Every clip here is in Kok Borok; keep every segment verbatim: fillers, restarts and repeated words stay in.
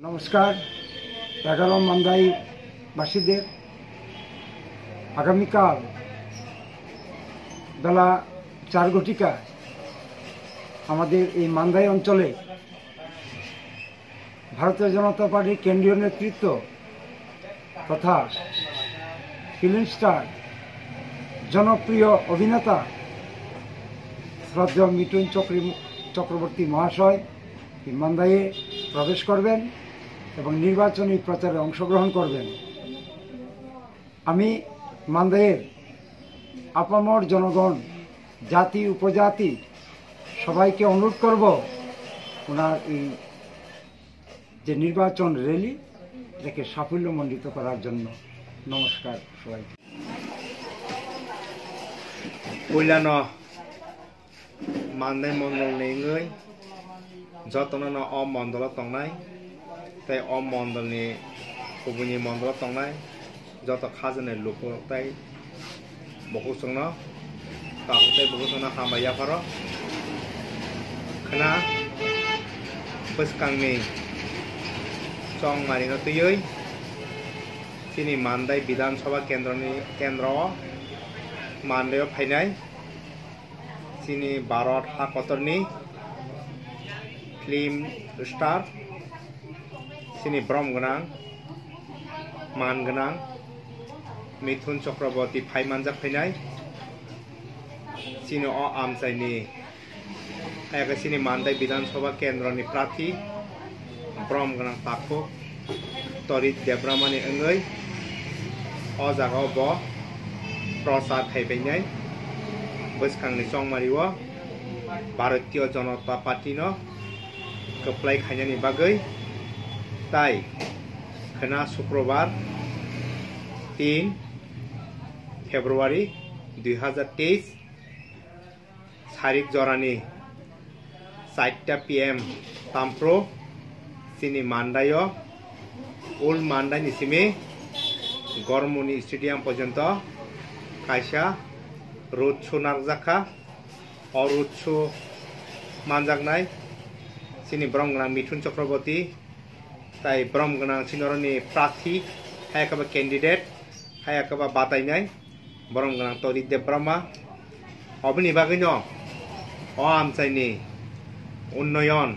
নমস্কার, এগারো মান্দাই বাসীদের। আগামীকাল বেলা চার ঘটিকা আমাদের এই মান্দাই অঞ্চলে ভারতীয় জনতা পার্টির কেন্দ্রীয় নেতৃত্ব তথা ফিল্ম স্টার, জনপ্রিয় অভিনেতা শ্রদ্ধেয় মিঠুন চক্রী-, চক্রবর্তী মহাশয় এই মান্দাইয়ে প্রবেশ করবেন এবং নির্বাচনী প্রচারে অংশগ্রহণ করবেন। আমি মান্দাইয়ের আপামর জনগণ, জাতি উপজাতি সবাইকে অনুরোধ করব ওনার এই যে নির্বাচন র‍্যালি, এটাকে সাফল্যমণ্ডিত করার জন্য। নমস্কার সবাইকে। Puilano Mandai mondol ni wngwi jotono no o mondolo tongnai tei o mondol ni kubuni mondolo tongnai joto khajani lukurok tei bukhuk chwngno, tabuk tei bukhuk chwngno hambai yapharo. Khna bwskangni chongmarino twiwi chini Mandai Bidhan Sabha kendroni, kendro o Mandai o phainai chini Bharat ha kotorni film star, chini brom gwnang, man gwnang Mithun Chakraborty phai manjak phainai. Chini o amchaini, eke chini Mandai Bidhan Sabha kendroni prathi, brom gwnang takhuk Torit Debbarmani wngwi o jaga o bo prochar khai phainai. Bwskangni chongmari o Bharatiya Janata Party no kwplai khainani bagwi tai khwna Sukrobar tin February dui hazar teis sarik jorani charta P M tampro chini Mandai o, Old Mandai ni simi Gormoni Stadium porjonto kaisa road show narwkjakha. O road show manjaknai chini brom gwnang Mithun Chakraborty tai brom gwnang chini oroni prathi, hai khe ba candidate, hai khe ba batainai brom gwnang Torit Debbarma. Oboni bagwino o amchaini unnoyon,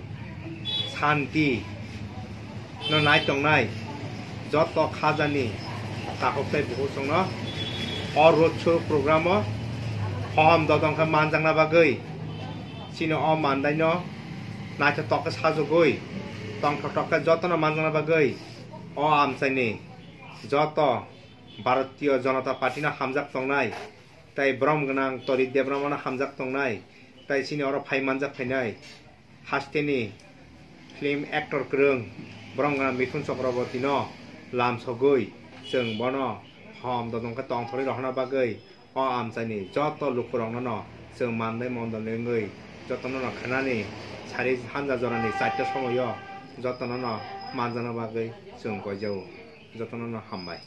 santi no nai tongnai joto khajani takhuk tei bukhuk chwngno o road show program o hohom dodong khe manjakna bagwi chini o Mandai no naithotok khe sajagwi tongthoktok khe jotono manjakna bagwi o amchaini joto Bharatiya Janata Party no hamjak tongnai, tai brom gwnang Torit Debbarma no hamjak tongnai, tai chini oro phai manjak phainai hasteni film actor kwrwng brom gwnang Mithun Chakraborty no lamsogwi chwng bono hom dodong khe tongthorwi rohorna bagwi o amchaini joto lukurokno no chwng Mandai mondolni wngwi jotono no khwnani sari hanja jorani charta somoio jotono no manjakna bagwi chwng koijago. Jotono no hambai.